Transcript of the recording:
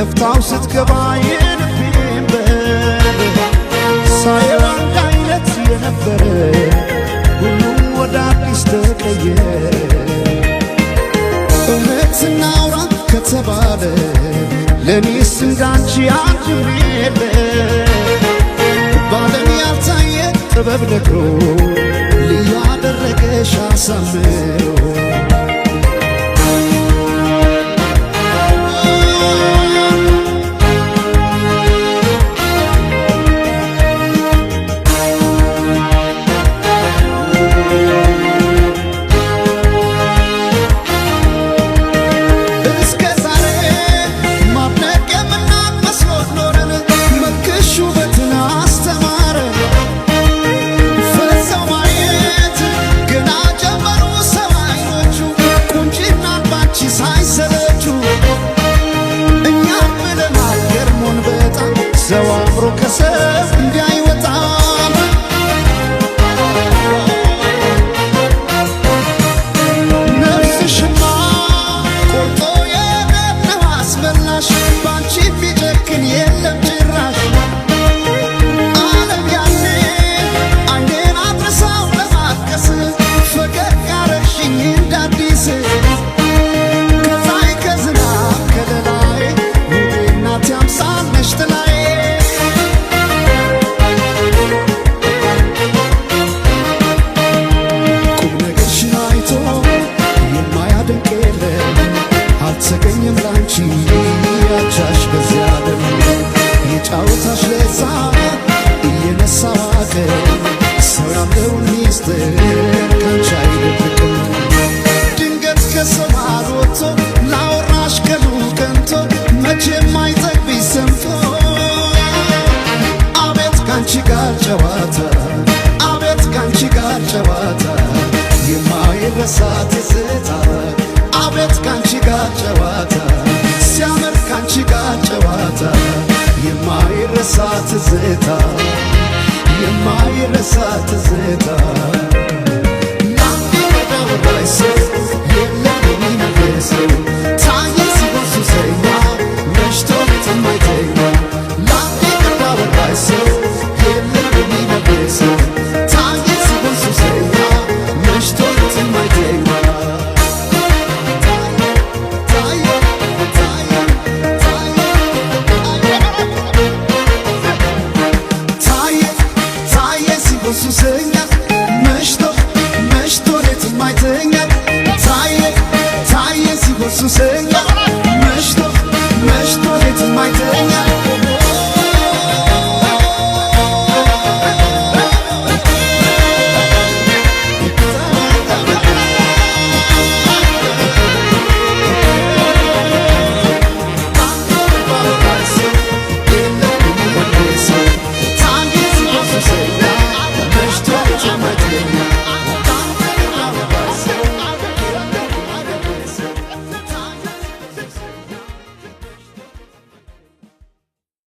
ከፍታው ስትገባ የልቤን በር ሳየው አንድ አይነት የነበረ ሁሉም ወደ አዲስ ተቀየረ። እውነት እናውራ ከተባለ ለእኔስ እንዳንቺ አንድም የለ። ባለም ያልታየ ጥበብ ነግሮ ልዩ አደረገሽ አሳምሮ። እስከ ዛሬ ማድነቅ የምናቅ መስሎን ኖረን መልክሽ ውበትን አስተማረ። ፈዘው ማየት ገና ጀመሩ ሰው አይኖቹ ቁንጅናን ባንቺ ሳይሰለቹ። እኛም ብለናል ገርሞን በጣም ሰው አምሮ ከሰው እንዲህ አይወጣም። ነፍስሽማ ቆርጦ የደነው አስመላሽ ባንቺ ቢጨክን የለም ጭራሽ። ዓለም ያኔ አይኔን አድርሳው ለማልቀስ ፈገግ አረግሽኝ እንደ አዲስ። ከፀሐይ ከዝናብ ከለላዬ ውቤ እናቴ አምሳል ነሽ ጥላዬ። ቁም ነገርሽን አይቶ የማያደንቅ የለም፣ አልተገኘም ላንቺ አቻሽ በዚያ ዓለም። የጫወታሽ ለዛ እየነሳ ዋቀ ሰው ያለውን ሚስጥር ካንቺ አይደብቅም። ድንገት ከሰማር ወጥቶ ላወራሽ ቀኑ ቀንቶ መቼም አይጠግብሽ ሰምቶ። አቤት ካንቺ ጋር ጨዋታ፣ አቤት ካንቺ ጋር ጨዋታ፣ የማይረሳ ትዝታ። አቤት ካንቺ ጋር ጨዋታ ሲያምር፣ ካንቺ ጋር ጨዋታ የማይረሳ ትዝታ፣ የማይረሳ ትዝታ። ላንዴ ከዳወራሽ ሰው የለም የሚመልሰው ታየ ሲሆን ሱሰኛ መሽቶ የማይተኛ። ላንዴ ከዳወራሽ ሰው የለም የሚመልሰው ታየ ሲሆን ሱሰኛ መሽቶ የማይተኛ። ታየ ታየ ታየ ታየ ታየ ሲሆን ሱሰኛ መሽቶ መሽቶ ሌት የማይተኛ። ታየ ታየ ሲሆን ሱሰኛ።